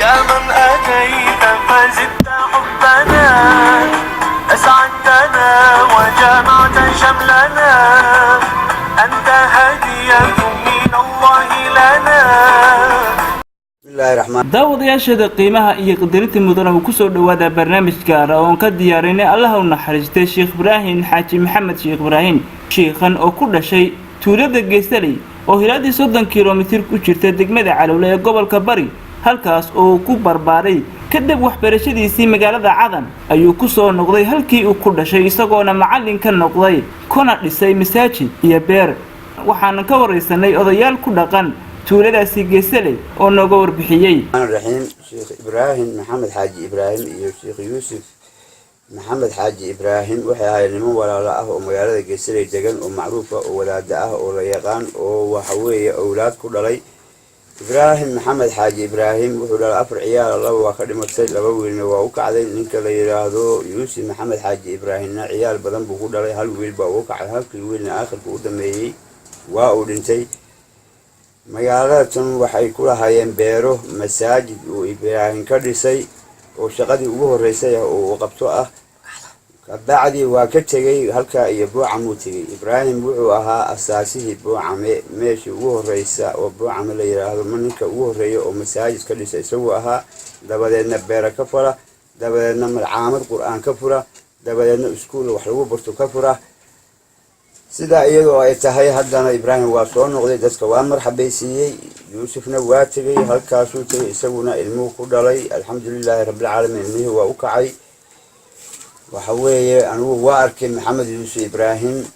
يا من أتيت فزدت حبنا، أسعدتنا وجمعت شملنا، أنت هدية من الله لنا. Bismillahi raxmaan. Daawadayaasheeda qiimaha iyo qadarinta mudana, uu kusoo dhawaada barnaamij gaara oon ka diyaarinay Allaha u naxariistay Sheekh Ibraahim Xaaji Maxamed Sheekh Ibraahim. Sheikhan oo ku dhashay tuulada Geesaley oo hilaadii 30 kilomitir ku jirta degmada Calowle ee gobolka Bari, halkaas oo uu ku barbaaray. Kadib waxbarashadiisii magaalada Cadan ayuu ku soo noqday halkii uu ku dhashay, isagoona macallin ka noqday kuna dhisay masaajid iyo beer. Waxaanan ka waraysanay odayaal ku dhaqan tuuladaasi Geesaley oo nooga warbixiyey. Raxiim. Sheekh Ibraahim Maxamed Xaaji Ibraahim iyo Sheekh Yuusuf Maxamed Xaaji Ibraahim waxay ahaayeen niman walaalo ah oo magaalada Geesaley degan oo macruufa oo wadaada ah oo la yaqaan oo waxa weeye owlaad ku dhalay. Ibraahim Maxamed Xaaji Ibraahim wuxuu dhalay afar ciyaala, laba waa ka dhimatay, laba wiilna waa u kacday. Ninka la yidhaahdo Yuusuf Maxamed Xaaji Ibraahimna ciyaal badan buu ku dhalay, hal wiil baa ugu kacay, halkii wiilna aakhirka u dhameeyey waa uu dhintay. Magaalada tan waxay ku lahaayeen beero, masaajid uu Ibraahim ka dhisay oo shaqadii ugu horreysay ah oo uu qabto ah. Kabacdi waa ka tegey halkaa iyo Boocamuu tegey. Ibraahim wuxuu ahaa asaasihii Boocame, meeshii ugu horreysa oo Boocame la yidhaahdo ma ninka ugu horreeya oo masaajid ka dhisa isaguu ahaa, dabadeedna beera ka fura, dabadeedna malcaamad qur-aan ka fura, dabadeedna iskuul wax lagu barto ka fura. Sidaa iyadoo ay tahay, haddana Ibraahim waa soo noqday, dadka waa marxabaysiiyey. Yuusufna waa tegey, halkaasuu tegey, isaguna ilmuhu ku dhalay. Alxamdulilaahi rabbilcaalamiin, ilmihii waa u kacay. Waxa weeye anigu waa arkay Maxamed Yuusuf Ibraahim.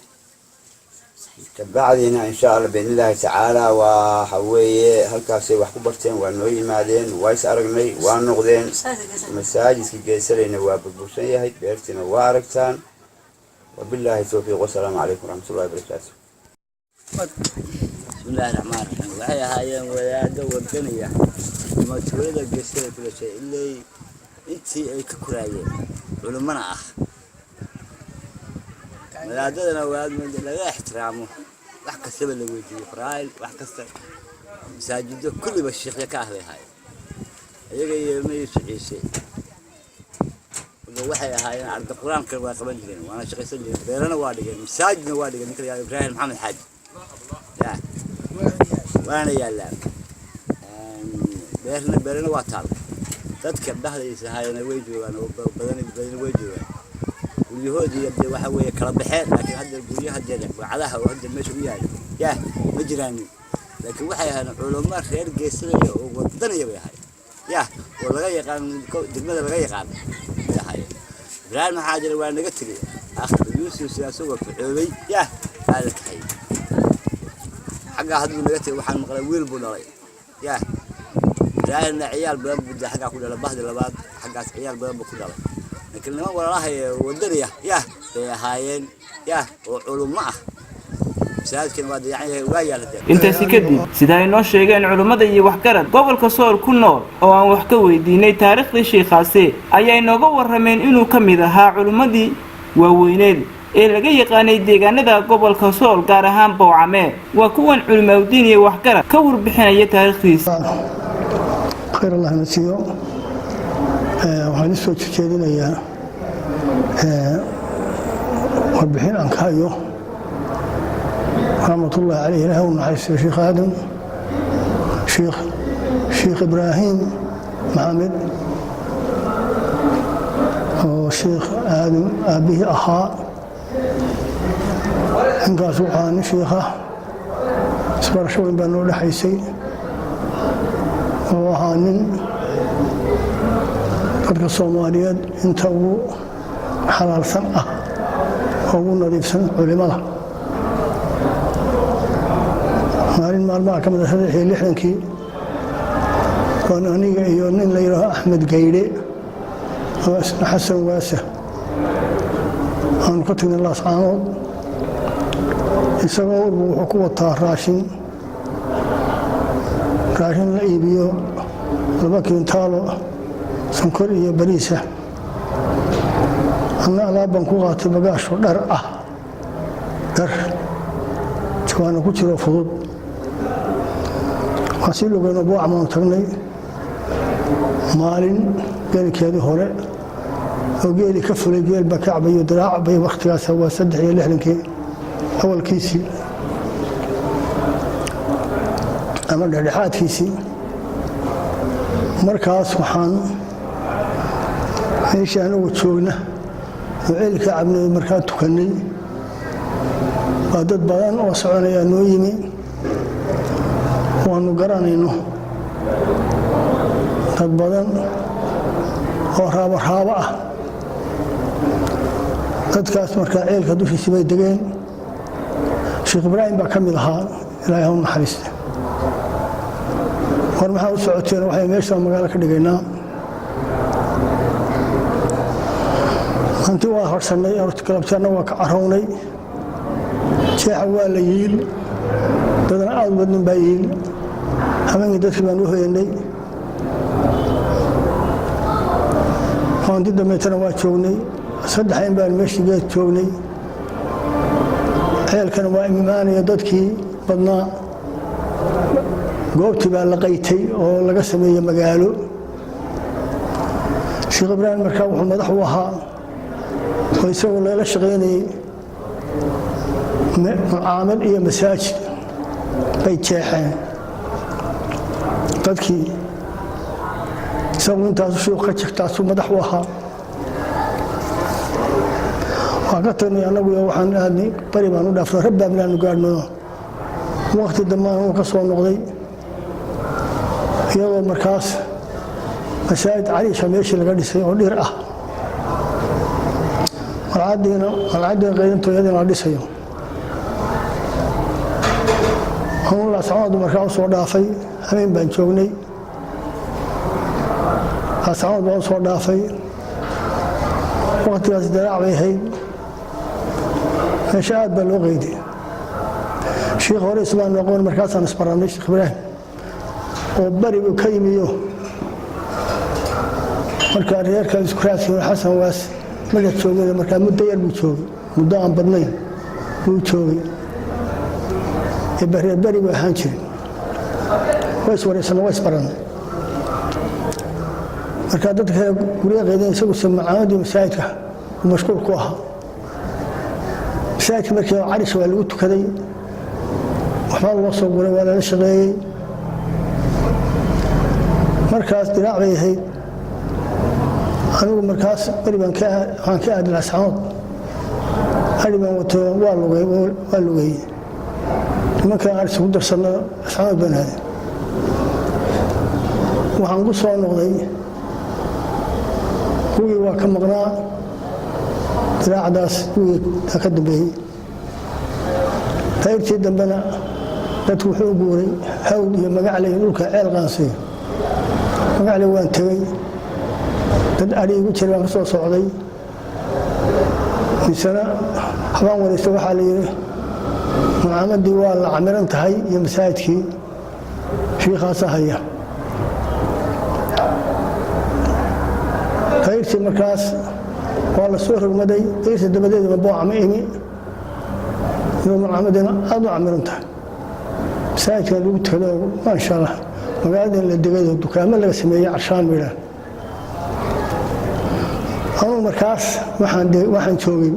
Kabacdina insha Allah biidnillaahi tacaala waxa weeye halkaasay wax ku barteen, waa noo yimaadeen, waa is aragnay, waa noqdeen. Masaajidka Geesalayna waa burbursan yahay, beertiina waa aragtaan. Wabilaahi towfiiq, wasalaamu calaykum waraxmatullahi wabarakaatu. Bismillahi raxmaan raxiim. Waxay ahaayeen wadaado wadaniya ama tuulada Geesada ku dhashay ilay intii ay ka koraayeen, culimmana ah. Wadaadadana wadaad laga ixtiraamo, wax kastaba la weydiiyo, faraa'il wax kasta, masaajido kulliba shiikhya ka ah bay ahaayeen iyaga iyo ilmo Yuusuf Ciise. Marka waxay ahaayeen arda qur-aanka waa qaban jireen, waana shaqaysan jireen, beerana waa dhigeen, masaajidna waa dhigeen. Ninka la yihahdo Ibraahim Maxamed Xaaji ya waana yaallaan, beerna beerana waa taal. Dadka bahdiisa ahaayena way joogaan oo badan badan way joogaan. Guryahoodii dee waxa weeye kala baxeen, laakiin hadda guryaha dee bacadaha oo hadda meesha u yaala yah ma jiraanin. Laakiin waxay ahaayeen culamo reer Geesanaya oo wadanaya bay ahaayeen, yah oo laga yaqaan degmada laga yaqaan bay ahaayeen. Ibraahim maxaa jira waa naga tegey akhirka. Yuusuf asagoo facoobay yah baa la kaxayey xaggaa. Hadduu naga tegay waxaan maqlay wiil buu dhalay yah. Ibraahimna ciyaal badan buu dee xaggaa ku dhalay, bahdi labaad xaggaas ciyaal badan buu ku dhalay. Laakiin niman walaalahay wadanaya yah bay ahaayeen, yah oo culummo ah. Masaajidkana waa dayacan yahay, waa yaala dee. Intaasi kadib, sida ay noo sheegeen culimmada iyo waxgarad gobolka Sool ku nool oo aan wax ka weydiinay taariikhdii shiikhaasi, ayaa inooga warrameen inuu ka mid ahaa culimmadii waaweyneed ee laga yaqaanay deegaanada gobolka Sool, gaar ahaan Bowcame. Waa kuwan culimaawdiin iyo waxgarad ka warbixinaya taariikhdiisa. Khayr Allah na siiyo. Waxaan usoo jeedinayaa warbixin aan ka hayo, raxmatullahi caleyh, ilaah u naxariisto Sheekh Aadam Sheekh Ibraahim Maxamed oo Sheekh Aadam aabbihii ahaa. Ninkaas waxaa nin shiikha, isbarasho weyn baa noo dhexaysay oo ahaa nin dadka Soomaaliyeed inta ugu xalaalsan ah oo ugu nadiifsan culimada. Maalin maalmaha ka mida 63-kii waan aniga iyo nin la yidhaaho Axmed Gaydhe oo isna Xasan Waasa aanu ka tagnay Laascaanood. Isagoo urbu wuxuu ku wataa raashin la iibiyo, 2 kiintaalo sonkor iyo bariisa. Anna alaab baan ku qaatay, bagaasho dhar ah, dhar jawaano ku jiro fudud. Waan sii lugayno, Buucamaanu tagnay. Maalin gelinkeedii hore oo geeli ka fulay, geel baa ka cabayo diraac bay. Wakhtigaas waa 63-kii awalkiisii ama dhexdhexaadkiisii. Markaas waxaan meeshii anagu joogna oo ceelka cabnay, markaa tukannay, waa dad badan oo soconayaa noo yimi, waanu garanayno, dad badan oo raabo raabo ah. Dadkaas markaa ceelka dushiisi bay degeen. Sheekh Ibraahim baa ka mid ahaa, Ilaahay ha u naxariiste. War maxaa u socoteen? Waxay meeshaan magaalo ka dhigaynaa. Hanti waa horsannay, galabtaanna waa ka carownay. Jeexa waa la yiil, dadna aad u badnin baa yiil. Habeenkii dadkii baan u hoyanay. Hanti dambeetana waa joognay, 3 in baan meeshii geed joognay. Ceelkana waa imaanaya dadkii badnaa. Goobtii baa la qaytay oo laga sameeyey magaalo. Sheekh Ibraahim markaa wuxuu madax u ahaa oo isagoo lala shaqaynayey mucaamil iyo masaajid bay jeexeen dadkii. Isagu intaasu shuuq ka jirtaasuu madax u ahaa. Waan ka tagnay annagu, waxaan aadnay bari baan u dhaafno, rabbaabnaanu gaadhno. Waqti dambaan uu ka soo noqday, iyadoo markaas masaajid cariisha meeshii laga dhisay oo dhir ah, malcadiina malcadiina qaydantooyadiina la dhisayo. Laascaanood markaa u soo dhaafay. Habeen baan joognay, Laascaanood baan u soo dhaafay. Waqtigaas daraac bay ahayd, meesha aad baa loo qeyday. Shiikh hore ismaan noqon, markaasaan isbarannay Sheekh Ibraahim oo bari uu ka yimiyo. Markaa reerka isku raadsiyo Xasan Waas marka joogay, markaa muddo yar buu joogay, muddo aan badnayn buu joogay. Reer beri buu ahaan jiray. Waa iswaraysanay, waa isbarannay. Markaa dadka gurya qeydan, isaguse macaamadii masaajidka uu mashquul ku ahaa. Masaajidka markii carisha waa lagu tukaday, waxbaa loo soo guray, waa lala shaqeeyey. Markaas diraac bay ahayd. Anigu markaas beri baan waxaan ka aaday Laascaanood, ari baan wato, waa lugay, waa lugeeyey. Nimankaan aris ku darsanno, Laascaanood baan aaday. Waxaan ku soo noqday kuwii waa ka maqnaa diraacdaas, kuwii ka dambeeyey. Dayrtii dambena dadku wuxuu guuray hawl iyo magacle iyo dhulka ceel qaansiyo. Magacle waan tegey, dad ari igu jira baan ka soo socday. Misena habaan waraysta, waxaa la yidhi mucaamadii waa la camiran tahay iyo masaajidkii shiikhaasa haya. Dayrtii markaas waa la soo rogmaday. Dayrta dabadeedaba boocama imi, iyadoo mucaamadina aad u camiran tahay, masaajidkan lagu tukado, maasha Allah, magaaladan la degayoo dukaamo laga sameeyey carshaan midhaan. Anugu markaas waxaan joogay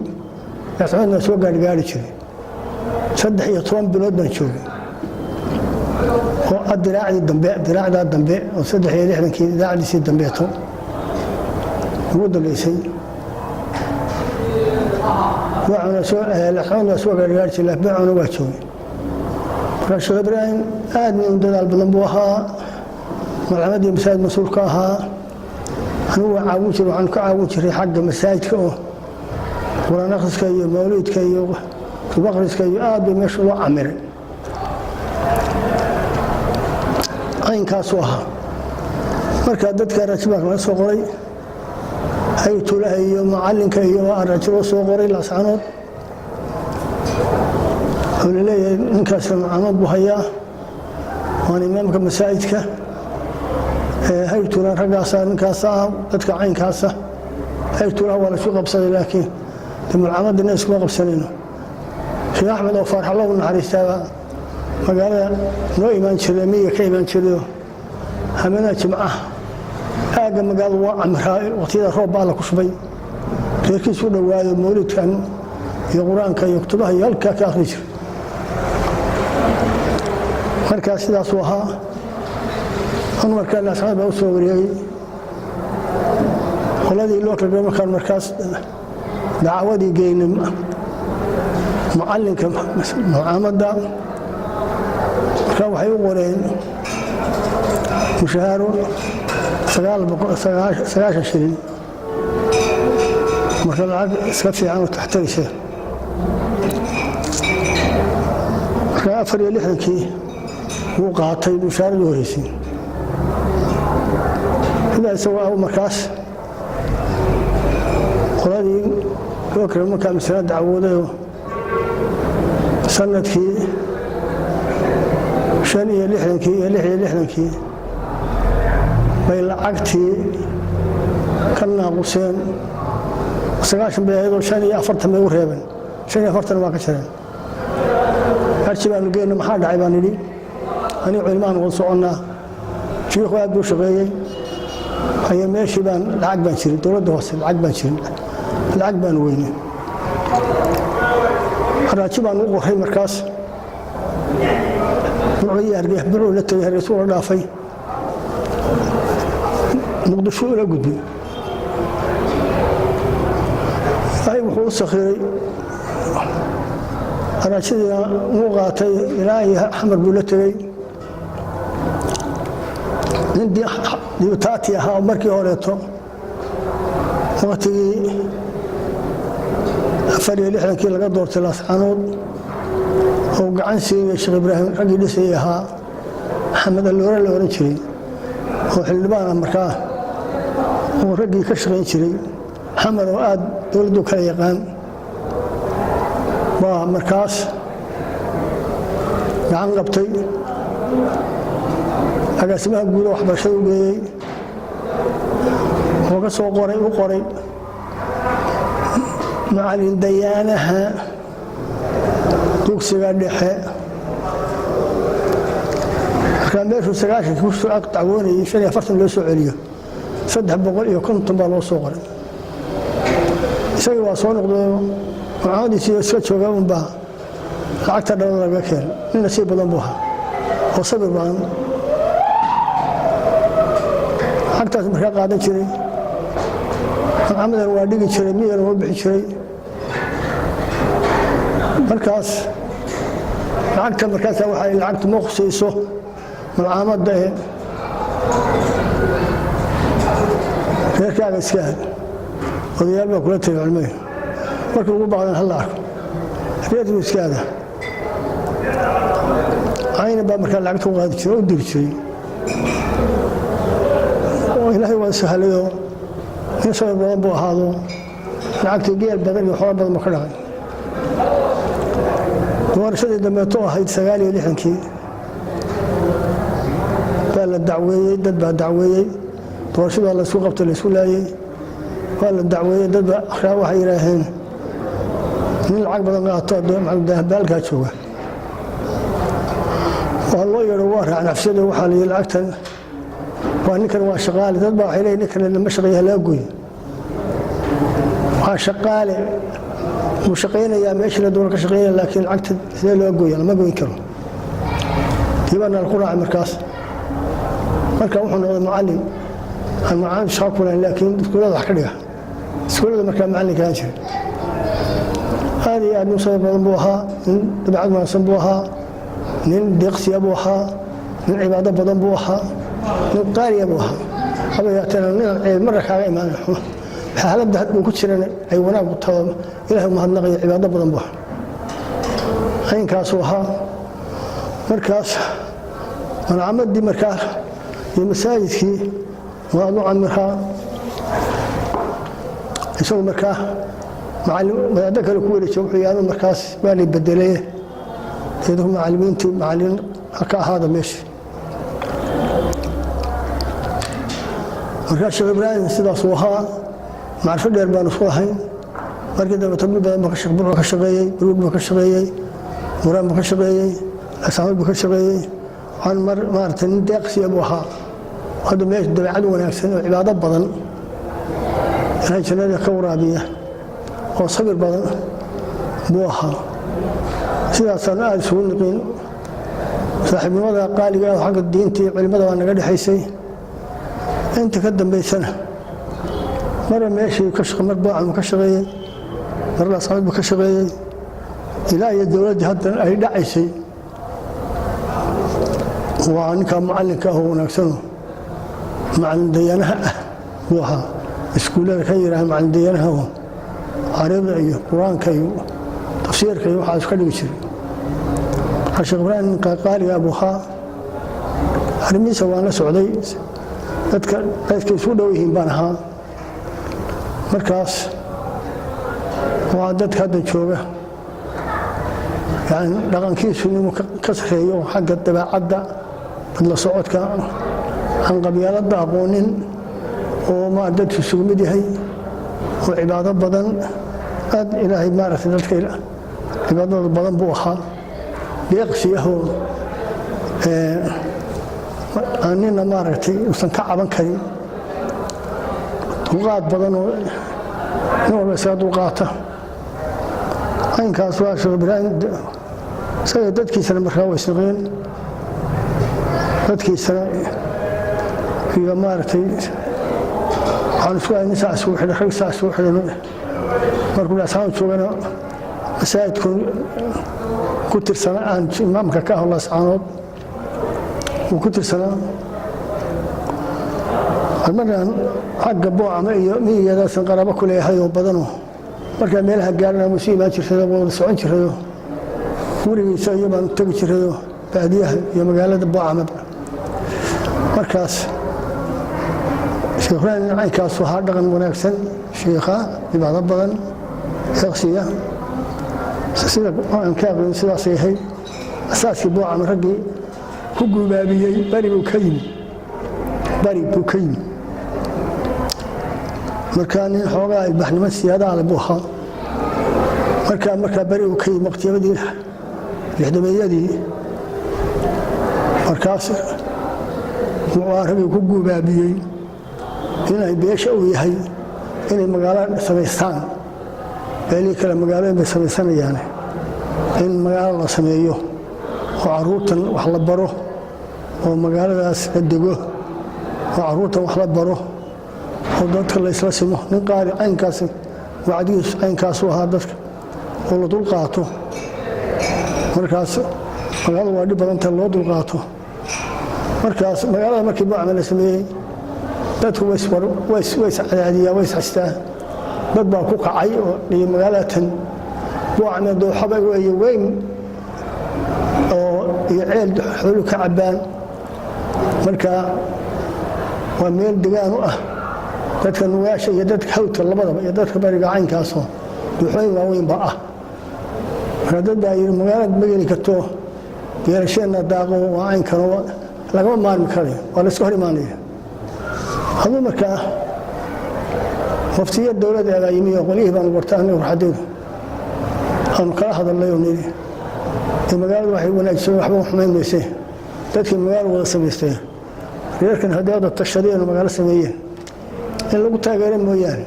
Laascaanoodna soo gaarhigaari jiray. 13 bilood baan joogay oo ah diraacdii dambe, diraacdaa dambe oo 63-kii diraacdiisii dambeeto ugu dambeysay. Laascaanood waa soo gaarhigaari jiray, laakiin boocana waa joogay. Markaa Sheekh Ibraahim aad nin dadaal badan buu ahaa, malcamadii masaajid mas-uul ka ahaa. Anigu waan caawin jiray, waxaan ka caawin jiray xagga masaajidka oo qur-aan akhriska iyo mawliidka iyo kutub akhriska iyo aad bay meesha loo camiray. Caynkaasuu ahaa. Marka dadka rajibaanka laga soo qoray, haytulaha iyo macalinka iyo raji loo soo qoray Laascaanood oo laleeyahay ninkaasna macaamad buu hayaa, waana imaamka masaajidka haytulan, raggaasa ninkaasa ah, dadka caynkaasa. Haytulaha waa laisku qabsaday, laakiin de malcamadina iskuma qabsanayno. Sheekh Axmed oo Faarx, Allahu naxariistaaba, magaalada noo imaan jiray, miyiga ka imaan jirayo hameenaha jimcaha. Aagga magaalada waa camiraa waqtiyada roob baa la ku shubay. Reerkiisu u dhowaayo mawlidkan iyo Qur-aanka iyo kutubaha iyo halkaa ka akhri jiray. Markaa sidaasuu ahaa. Anu markaa Laascaanood baa u soo wareegay qoladii loo kala. Markaan markaas dacwadii geynay mucallinka mucaamadda, markaa waxay u qoreen mushahaaro 990 shilin. Marka lacag iska fiican oo taxtaraysa. Marka 64-kii wuu qaatay mushahaaradii horeysay sidaa isagoo ah. Markaas qoladii loo kale markaa masala dacwoodayoo sanadkii 65-kii iyo 66-kii bay lacagtii ka naaquseen. 90 bay ahaydoo 45 bay u reebeen, 45 waa ka jareen. Arji baanu geyno. Maxaa dhacay baan idhi. Aniga culimahan wada soconnaa. Shiikhu aad buu shaqeeyey. Haye, meeshii baan lacag baan jirin, dowladda hoose lacag baan jirin, lacag baan weynay. Araaji baan u qoray. Markaas Burcuu la tegey, Hargeysa ula dhaafay, Muqdisho ula gudbay. Ilaahay wuxuu u sakhiray araajadiina wuu qaatay, ilaa iyo Xamar buu la tegey. Nin dibutaati ahaa markii horeeto, waqtigii 64-kii laga doortay Laascaanood oo gacan siinay Sheekh Ibraahim, raggii dhisayay ahaa, Maxamed Alloore la ohan jiray, oo xildhibaan ah markaa, oo raggii ka shaqayn jiray Xamar oo aad dowladdu kala yaqaan baa markaas gacan qabtay. Agaasimaha guuda waxbarashada u geeyey, wuxuu ka soo qoray, u qoray macalin dayaanaha dugsiga dhexe. Markaa meeshuu 90-kii kusoo dacwoonayay 45 loo soo celiyo, 350 baa loo soo qoray. Isagii waa soo noqdayoo mucaamadiisii iska jooga unbaa lacagta dhalada laga keenay. Nin nasiib badan buu ahaa oo sabir badan. Lacagtaas markaa qaadan jiray, mucaamadan waa dhigi jiray, miyana waa bixi jiray. Markaas lacagta markaasa waxay lacagtu ma khusayso mulcaamadda ee reerkaaga iska aad. Odayaal baa kula tagay culimada, markii ugu baaqdan hal la arko reerku iska aada. Cayna baa markaa lacagta u qaadi jiray oo u diri jiray. Oo Ilaahay waa sahlayoo nin sabir badan buu ahaado. Lacagtii geel badan iyo xoolo badan buu ka dhaqay. Doorashadii dambeeto ahayd 69-kii baa la dacweeyey. Dad baa dacweeyey. Doorashada laysku qabtay, laysku laayey, waa la dacweeyey. Dad baa akhraa waxay yidhaaheen nin lacag badan qaato baalkaa jooga waa loo yeedho. Waa raac nafsiyada. Waxaa la yidhi lacagtan waa ninkan, waa shaqaale. Dad baa waxay leeyihin ninkan lama shaqeeya, laga gooyo, waa shaqaale, wuu shaqaynayaa, meeshii la doona ka shaqeynaya, laakiin lacagta sidee loo gooya? Lama goyn karo. Diibaana la ku raacay. Markaas marka wuxuu noqday mucallim aan macaan shaqo ku lahayn, laakiin iskuullada wax ka dhiga. Iskuullada markaa macallinka ahaan jiray. Aad iyo aad nin sabir badan buu ahaa, nin dabeecad wanaagsan buu ahaa, nin deeqsiya buu ahaa, nin cibaado badan buu ahaa, nin qaaliya buu ahaa. Haba yaateena ninaan ceeb marna kaaga imaanin xuma, xaaladda uu ku jirana ay wanaag u taho, Ilaahay umahadnaqayo, cibaado badan buu ahaa. Caynkaasuu ahaa. Markaas malcamadii markaa iyo masaajidkii waa u camiraa. Isagu markaa macalin wadaaddo kale ku wareejiya. Wuxuu yidhi markaas waa lay bedelay, idinku macallimiintii macallin ha ka ahaada meesha. Markaa Sheekh Ibraahim sidaasuu ahaa. Macrifo dheer baan isku lahayn. Markii dambe tabil badan buu ka shaqeeyey. Baruud buu ka shaqeeyey, Muraan buu ka shaqeeyey, Laascaanood buu ka shaqeeyey. Waxaan mar maaragtay nin deeqsiya buu ahaa. Hadda meesha dabeecad wanaagsan oo cibaado badan, Ilaahay jannada ka waraabiya, oo sabir badan buu ahaa. Sidaasaan aada isugu niqin. Saaxiibnimada qaaliga ah xagga diinta iyo culimada waa naga dhexaysay. Inta ka dambaysana marba meeshii ka shaqe, mar Boocan ka shaqeeyey, mar Laascanood buu ka shaqeeyey, ilaa iyo dowladdii hadda ay dhacaysay. Waa ninkaa mucallinka ah oo wanaagsano, macallin dayanaha ah buu ahaa. Iskuullada ka yidhaah macallin dayanaha oo carabida iyo Qur-aanka iyo tafsiirka iyo waxaas ka dhigi jiray. Marka Sheekh Ibraahim ninka qaaliga buu ahaa. Arrimihiisa waan la socday, dadka isu dhow yihiin baan ahaa. Markaas waa dadka hadda jooga, yani dhaqankiisu inuu ka sarreeyo xagga dabeecadda, dadla socodka, aan qabyaaladda aqoonin, oo ma dadku isugu mid yahay, oo cibaado badan, aad Ilaahay maaragtay dadka cibaadada badan buu ahaa. Deeqsi ahoo aan nina maaragtay uusan ka caban karin, dulqaad badan oo nin walba isaga dulqaata. Caynkaas waa Sheekh Ibraahim. Isaga dadkiisana markaa way isnaqeen, dadkiisana iyo maaragtay waxaan isku hay nin saa isugu xidhan, rag saa isugu xidhan. Markuu Laascanood joogana masaajidku ku tirsana, aan imaamka ka aho Laascanood wuu ku tirsanaa. Markaan xagga Boocama iyo miyigeedaasan qaraabo ku leeyahay oo badanoo markaa meelaha gaarana wuu isu imaan jirtay, wada socon jirayo, gurigiisa iyo baan tegi jirayo, baadiyaha iyo magaalada Boocama. Markaas Sheekh Ibraahim caynkaas ahaa, dhaqan wanaagsan, shiikha cibaado badan, deeqsiya. Sida aan ka aqrin sidaasay ahayd. Asaaskii Boocama raggii ku gubaabiyey bari buu ka yimi, bari buu ka yimi. Markaa nin xoogaa ilbaxnimo siyaadaha le buu ahaa. Markaa bari uu ka yimi waqtiyadii 60-meeyadii, markaas wuxuu raggii ku gubaabiyey inay beesha uu yahay inay magaalo samaystaan. Beelihii kale magaalooyin bay samaysanayaan, in magaalo la sameeyo oo caruurtan wax la baro, oo magaaladaas la dego, oo caruurtan wax la baro, oo dadka la isla simo. Nin qaari caynkaas wacdigiisu caynkaasu ahaa, dadka oo la dulqaato. Markaas magaalada waa dhib badanta, loo dulqaato. Markaas magaalada markii Boocama la sameeyey, dadku way iscadaadiyaa, way isxastaa. Dad baa ku kacay oo dhihi magaalada tan Boocame dooxaba weeye weyn oo iyo ceel xoolu ka cabbaan. Marka waa meel degaan u ah dadka nugaasha iyo dadka hawdka labadaba iyo dadka bariga caynkaasoo dooxooyin waaweyn baa ah. Marka dad baa yidhi magaalada ma geli karto, geerasheenna daaqo waa caynkano, lagama maarmi karayo, waa la iska hor imaanaya. Aduu markaa waftiyo dowladda baa yimi oo qolyihii baanu warta aniga ruxadeedu aanu kala hadalnay oo nidhi dee magaaladu waxay wanaajisay, waxba xumayn mayse. Dadkii magaalo wada samaystay, reerkan haddii hadda tashadeen oo magaalo sameeyeen, in lagu taageero mooyaane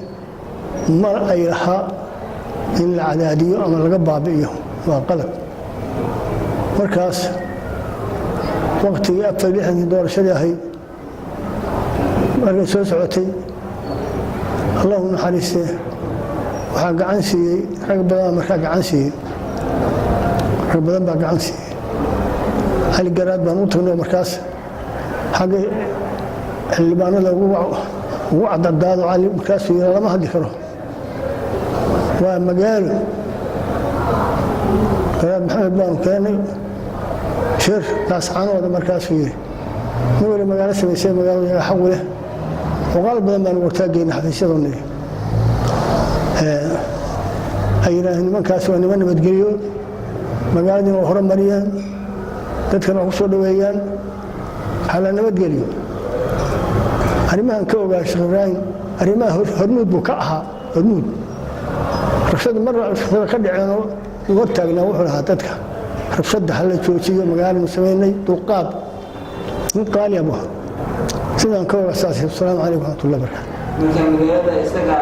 ma ay lahaa in la cadaadiyo ama laga baabi'iyo, waa qalad. Markaas waqtigii 64-kii doorashadii ahayd markay soo socotay, Allahu naxariistee, waxaa gacan siiyey rag badan. Markaa gacan siiyey rag badan baa gacan siiyey. Cali Garaad baan u tagnay markaas xagga xildhibaanada ugu cadcadaado. Cali markaasuu yidhi lama hadli karo, waa magaalo. Garaad Maxamed baanu keenay shir Laascaanooda. Markaasuu yidhi nin wali magaalo samaysay, magaalada yaga xaqu leh. Oqaal badan baanu wartaageynay xafiisyadoo nidhi ay yidhaaheen nimankaas waa niman nabadgelyo, magaaladiina waa horumariyaan, dadkana waa ku soo dhoweeyaan, hala nabadgeliyo. Arrimahan ka ogaa Sheekh Ibraahim, arrimaha hormuud buu ka ahaa, hormuud. Rabshada mar rabshada ka dhaceenoo uu hortaagnaa, wuxuu lahaa dadka rabshadda hala joojiyo, magaalanu samaynay, dulqaad. Nin qaaliya buu ahaa. Sidaan ka oga saas. Asalaamu calaykum waraxmatullahi barakaatu. Marka magaalada isaga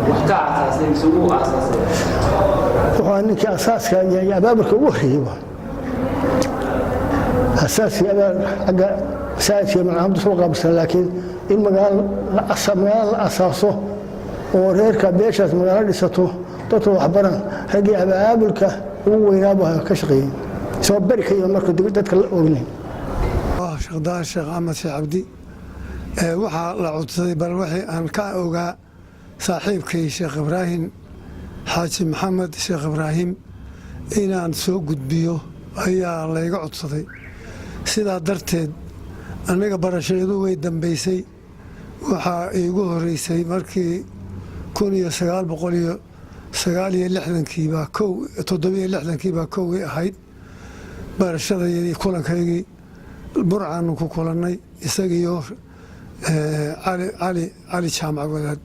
wax ka aasaasay mise wuu aasaasay? Wuxuu ahaa ninkii asaaska iyo abaabulka ugu horreeyey. Waa asaaskii abaal xagga masaajidka malcamadu soo qaabilsan, laakiin in magaalo la asaaso oo reerka beeshaas magaalo dhisato, dadka waxbaran, raggii abaabulka ugu weynaa buu ka shaqeeyey, isagoo beri ka yimid marka dadka la ognayn. Sheekh Daar Sheekh Axmed Sheekh Cabdi, waxaa la codsaday bal wixii aan ka ogaa saaxiibkay Sheekh Ibraahim Xaaji Maxamed Sheekh Ibraahim inaan soo gudbiyo ayaa layga codsaday. Sidaa darteed annaga barashadeedu way dambaysay. Waxaa iigu horeysay markii 1969-kii baa kow, 67-kii baa kowgii ahayd barashadayadii. Kulankaygii Burcaanu ku kulannay isagiyo Cali Cali Jaamac Wadaad.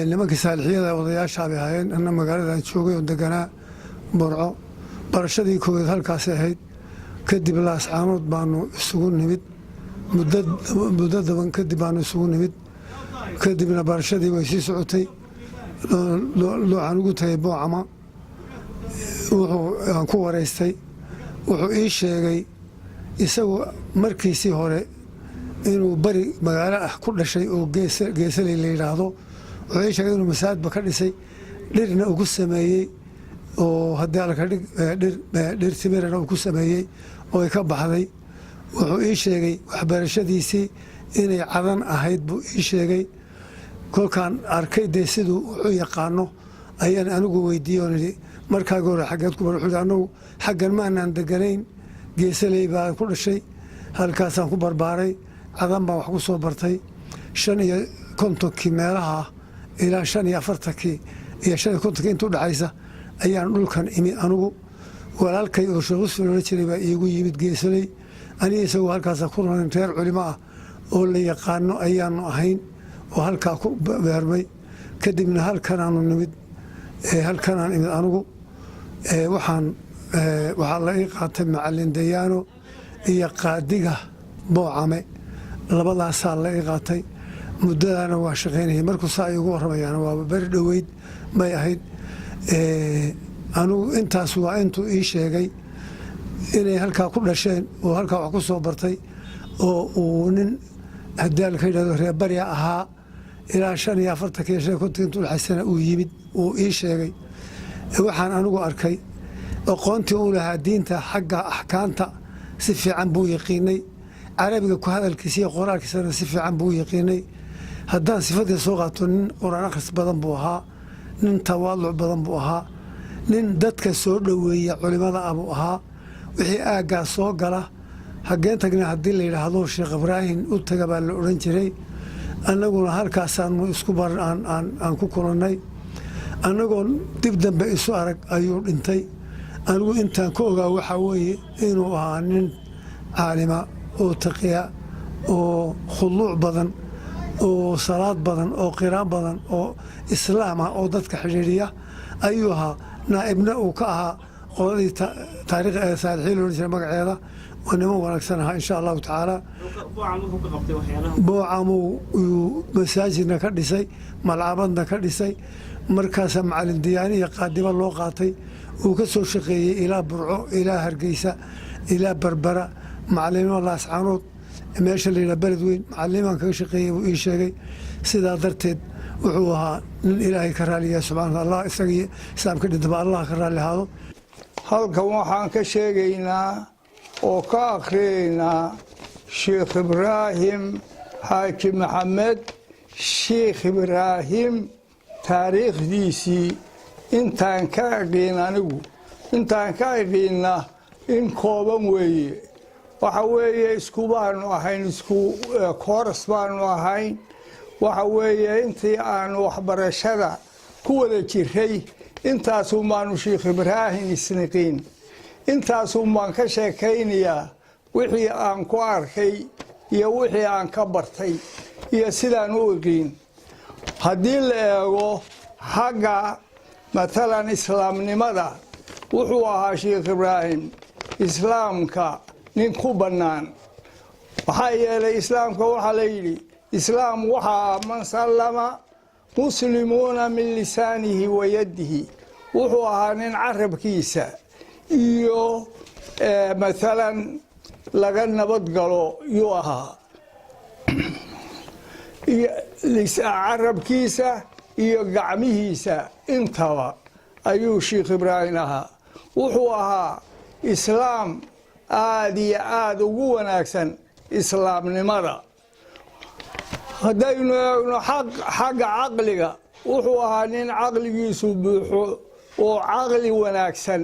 Nimankii saalixiyada odayaashaa bay ahaayeen. Anna magaaladan joogay oo deganaa Burco. Barashadii koowaad halkaasay ahayd. Kadib Laascaanood baanu isugu nimid, muddo daban kadib baanu isugu nimid. Kadibna barashadii way sii socotay. Waxaan ugu tagay Boocama, wuxuu aan ku waraystay, wuxuu ii sheegay isagu markiisii hore inuu bari magaalo ah ku dhashay oo Geesaley la yidhaahdo. Wuxuu ii sheegay inuu masaajidba ka dhisay, dhirna uu ku sameeyey, oo haddii alka dhir timirana uu ku sameeyey oo ay ka baxday. Wuxuu ii sheegay waxbarashadiisii inay Cadan ahayd buu ii sheegay. Kolkaan arkay dee siduu wuxuu yaqaano ayaan anigu weydiiye oon idhi, "Markaagi hore xaggeed ku bar?" Wuxuu, "Anagu xaggan maanaan deganayn. Geesaley baan ku dhashay, halkaasaan ku barbaaray, Cadan baan wax ku soo bartay. 55-kii meelaha ilaa 45-kii iyo 55-kii inta udhexaysa ayaan dhulkan imid anigu. Walaalkay oo Sheekh Usfi loola jiray baa iigu yimid Geesaley. Aniga isagoo halkaasa ku noolin, reer culimo ah oo la yaqaano ayaanu ahayn oo halkaa ku beermay. Kadibna halkanaanu nimid, halkanaan imid anigu. Waxaa la ii qaatay macalin Dayaano iyo qaadiga Boocame, labadaasaa la ii qaatay. Muddadaana waa shaqaynayay." Markuu saa iigu warramayaan waaba beri dhoweyd bay ahayd. Anigu intaas waa intuu ii sheegay inay halkaa ku dhasheen oo halkaa wax ku soo bartay, oo uu nin haddii alka yidhahdo reer barya ahaa, ilaa 45-kii iyo 55-kii intuu udhexaysana uu yimid uu ii sheegay. Waxaan anigu arkay aqoontii uu lahaa diinta, xagga axkaamta si fiican buu yaqiinay. Carabiga ku hadalkiisa iyo qoraalkiisana si fiican buu yaqiinay. Haddaan sifadii soo qaato, nin Qur-aan akhris badan buu ahaa, nin tawaaduc badan buu ahaa, nin dadka soo dhoweeya culimada ah buu ahaa. Wixii aaggaa soo gala, "Hageen tagna?" haddii la yidhaahdo, "Sheekh Ibraahim u taga," baa la odhan jiray. Annaguna halkaasaanu isku bar aan ku kulannay. Annagoon dib dambe isu arag ayuu dhintay. Anigu intaan ka ogaa waxaa weeye inuu ahaa nin caalima oo taqiya oo khuluuc badan oo salaad badan oo qiraan badan oo islaam ah oo dadka xidhiidhiya ayuu ahaa. Naa'ibna uu ka ahaa qoladii taariikh ee Saalixiin loohan jiray magaceeda, oo niman wanaagsan ahaa, insha Allahu tacaala. Boocamuu yuu masaajidna ka dhisay, malcabadna ka dhisay. Markaasaa macalin Diyaani iyo qaadiba loo qaatay. Uu ka soo shaqeeyey ilaa Burco, ilaa Hargeysa, ilaa Berbera, macalinimo Laascaanood, meesha la yidhaha Beled Weyn macalinimaan kaga shaqeeyey, buu ii sheegay. Sidaa darteed wuxuu ahaa nin Ilaahay ka raaliya subxana Allah. Isagii islaamka dhintaba Allah ka raalli ahaado. Halkan waxaan ka sheegaynaa oo ka akhriyaynaa Sheikh Ibraahim Xaaji Maxamed Sheikh Ibraahim taariikhdiisii intaan ka aqiin. Anigu intaan ka aqiinna in kooban weeye. Waxa weeye, isku baanu ahayn, isku kooras baanu ahayn. Waxa weeye, intii aanu waxbarashada ku wada jiray intaasuun baanu Sheikh Ibraahim isniqiin, intaasuun baan ka sheekaynayaa wixii aan ku arkay iyo wixii aan ka bartay iyo sidaan u iqiin. Haddii la eego xagga matalan islaamnimada, wuxuu ahaa Sheikh Ibraahim islaamka nin ku bannaan. Maxaa yeelay, islaamka waxaa la yidhi, islaam waxaa man sallama muslimuuna min lisaanihi wa yadihi. Wuxuu ahaa nin carabkiisa iyo maalan laga nabad galo yuu ahaa, carabkiisa iyo gacmihiisa intaba ayuu Sheikh Ibraahim ahaa. Wuxuu ahaa islaam aada iyo aada ugu wanaagsan islaamnimada. Haddaynu eegno xagga caqliga, wuxuu ahaa nin caqligiisu buuxo oo caqli wanaagsan.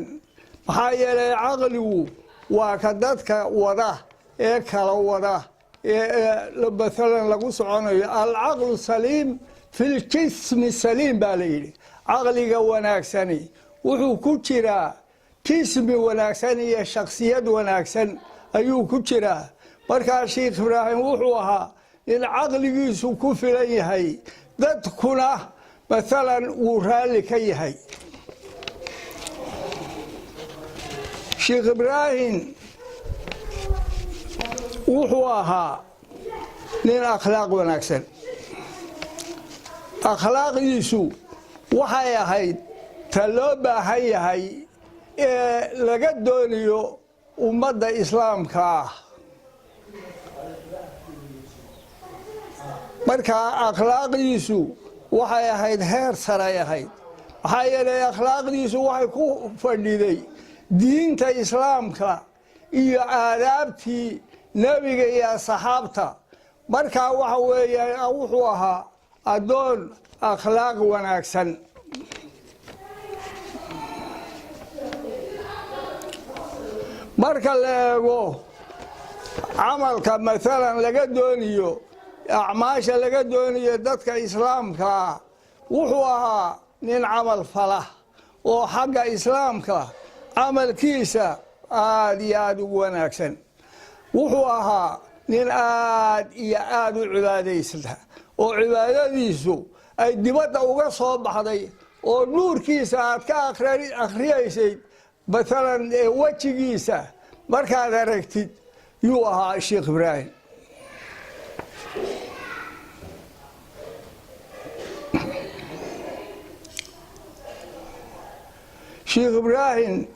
Maxaa yeelay, caqligu waa ka dadka wada ee kala wada ee maalan lagu soconayo. Alcaqlu saliim fi ljismi saliim baa la yidhi. Caqliga wanaagsani wuxuu ku jiraa jismi wanaagsan iyo shaksiyad wanaagsan ayuu ku jiraa. Markaa Sheikh Ibraahim wuxuu ahaa in caqligiisu ku filan yahay, dadkuna maalan wuu raalli ka yahay. Sheikh Ibraahim wuxuu ahaa nin akhlaaq wanaagsan. Akhlaaqdiisu waxay ahayd ta loo baahan yahay ee laga doonayo ummadda islaamka ah. Markaa akhlaaqdiisu waxay ahayd heer saray ahayd. Maxaa yeelay, akhlaaqdiisu waxay ku fadhiday diinta islaamka iyo aadaabtii nebiga iyo asxaabta. Markaa waxa weeye, wuxuu ahaa addoon akhlaaq wanaagsan. Marka la eego camalka maalan laga doonayo, acmaasha laga doonayo dadka islaamkaa, wuxuu ahaa nin camal fala oo xagga islaamka camalkiisa aada iyo aada ugu wanaagsan. Wuxuu ahaa nin aad iyo aada u cibaadaysta oo cibaadadiisu ay dibadda uga soo baxday oo nuurkiisa aad ka akhriyaysay maalan wejigiisa markaad aragtid yuu ahaa Sheikh Ibraahim. Sheikh Ibraahim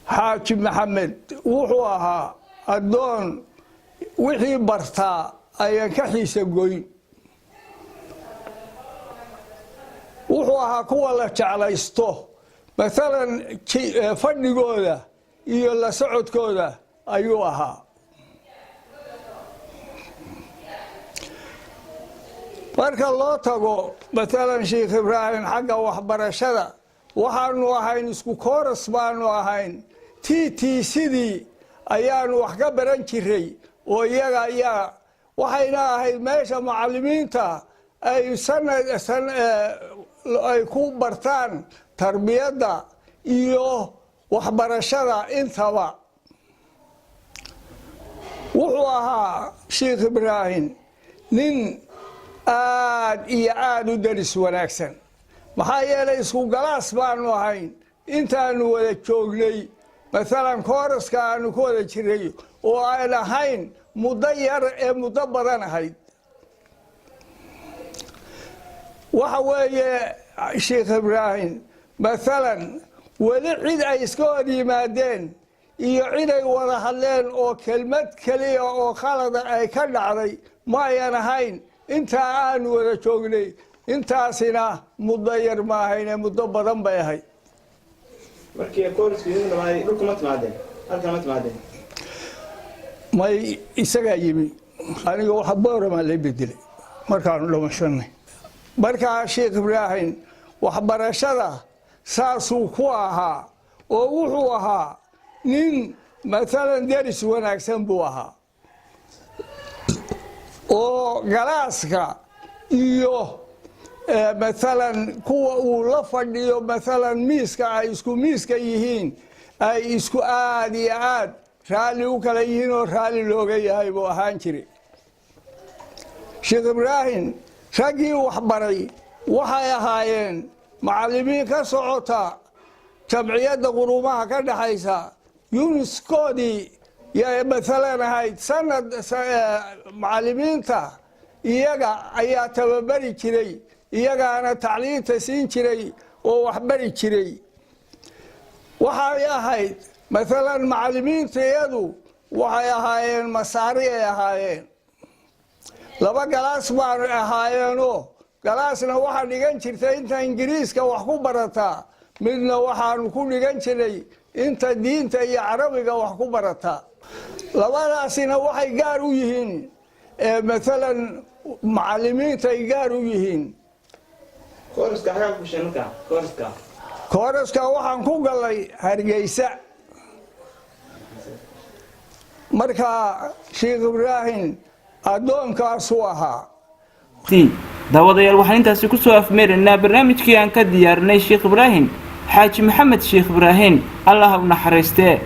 Xaaji Maxamed wuxuu ahaa addoon wixii bartaa ayaan ka xiisa goyn. Wuxuu ahaa kuwa la jeclaysto maalan fadhigooda iyo la socodkooda ayuu ahaa. Marka loo tago maalan Sheikh Ibraahim xagga waxbarashada, waxaanu ahayn isku kooras baanu ahayn. T T sidii ayaanu wax ka baran jiray oo iyaga ayaa waxayna ahayd meesha mucalimiinta ay sanad ay ku bartaan tarbiyadda iyo waxbarashada intaba. Wuxuu ahaa Sheikh Ibraahim nin aad iyo aada u daris wanaagsan. Maxaa yeelay, isku galaas baanu ahayn intaanu wada joognay, maalan kooraska aanu ku wada jiray oo aan ahayn muddo yar ee muddo badan ahayd. Waxa weeye, Sheikh Ibraahim maalan weli cid ay iska hor yimaadeen iyo cid ay wada hadleen oo kelmad keliya oo khalada ay ka dhacday ma ayan ahayn intaa aanu wada joognay. Intaasina muddo yar ma ahayne, muddo badan bay ahayd. Markii koorisku idin dhamaaday, dhulka ma timaadeen? Halkan ma timaadeen? May, isagaa yimi. Aniga waxa Booramaa lay bedelay markaanu dhamashanay. Markaa Sheikh Ibraahim waxbarashada saasuu ku ahaa oo wuxuu ahaa nin maalan deris wanaagsan buu ahaa oo galaaska iyo maalan kuwa uu la fadhiyo, maalan miiska ay isku miiska yihiin, ay isku aad iyo aad raalli u kala yihiin oo raalli looga yahay buu ahaan jiray Sheekh Ibraahim. Raggii waxbaray waxay ahaayeen macallimiin ka socota Jamciyadda Quruumaha ka dhexaysa, UNESCOdii. Yay maalan ahayd sanad macallimiinta iyaga ayaa tababari jiray, iyagaana tacliinta siin jiray oo waxbari jiray. Waxay ahayd maalan macallimiinta iyadu waxay ahaayeen Masaari ay ahaayeen. Laba galaas baanu ahaayeenoo galaasna waxaa dhigan jirtay inta Ingiriiska wax ku barataa, midna waxaanu ku dhigan jiray inta diinta iyo Carabiga wax ku barataa. Labadaasina waxay gaar u yihiin maalan macallimiinta ay gaar u yihiin. Kooraska waxaan ku galay Hargeysa. Marka Sheekh Ibraahim addoonkaasuu ahaa. Daawadayaal, waxaan intaasi kusoo afmeeraynaa barnaamijkii aan ka diyaarinay Sheekh Ibraahim Xaaji Maxamed Sheekh Ibraahim. Allah u naxariistee.